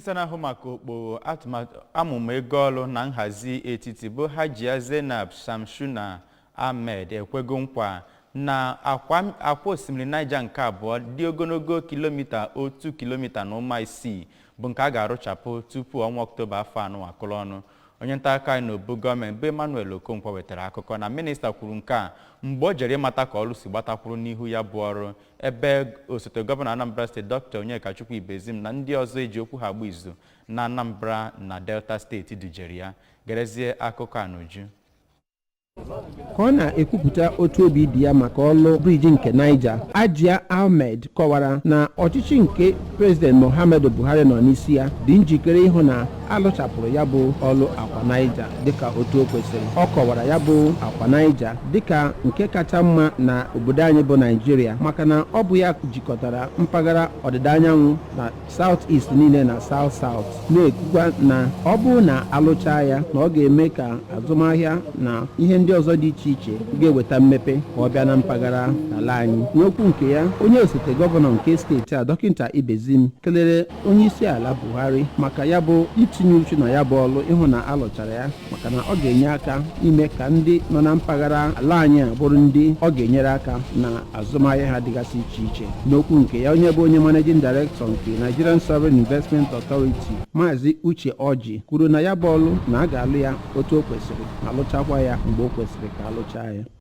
Minista na-ahụ maka okpo atụmatụ amụma ego ọrụ na nhazi etiti bụ Hajia Zainab Shamshuna Ahmed ekwego nkwa na akwa osimiri Niger nke abụọ dị ogologo kilomita 1.6 kilomita bụ nke a ga-arụchapụ tupu ọnwa Ọktoba afọ anọ akụrụ ọnụ. Onye nta akụkọ anyị n'obu gọọmenti bụ Emmanuel Okonkwo wetara akụkọ na minista kwuru nke a mgbe o jere ịmata ka ọrụ si gbatakwuru n'ihu ya bụ ọrụ, ebe osote gọvanọ Anambra Steeti, Dr. Onyekachukwu Ibezim, na ndị ọzọ eji okwu ha agba izu na Anambra na Delta Steeti dujere ya. Gerezie akụkọ a n'uju. Ka ọ na-ekwupụta otu obi dị ya maka ọlụ briji nke Niger, Hajia Ahmed kọwara na ọchịchị nke Prezident Muhammadu Buhari nọ n'isi ya dị njikere ịhụ na alụchapụrụ ya bụ ọlụ akwa Niger dịka otu o kwesịrị. Ọ kọwara ya bụ akwa Niger dịka nke kacha mma na obodo anyị bụ Naijiria, maka na ọ bụ ya jikọtara mpaghara ọdịda anyanwụ na South East niile na South South, na-ekwukwa na ọ bụrụ na alụchaa ya, na ọ ga-eme ka azụmahịa na ihe ndị ọzọ dị iche iche ga-eweta mmepe ka ọ bịa na mpaghara ala anyị. N'okwu nke ya, onye osote gọvanọ nke steeti a, Dọkịta Ibezim, kelere onye isi ala Buhari maka ya bụ itinye uchu na ya bụ ọlụ ịhụ na alụchara ya, maka na ọ ga-enye aka ime ka ndị nọ na mpaghara ala anyị a bụrụ ndị ọ ga-enyere aka na azụmahịa ha dịgasị iche iche. N'okwu nke ya, onye bụ onye managing director nke Nigerian Sovereign Investment Authority, Maazị Uche Ọjị, kwuru na ya bụ ọlụ na a ga-alụ ya otu o kwesịrị ma lụchakwa ya mgbe o kwesịrị ka alụchaa ya.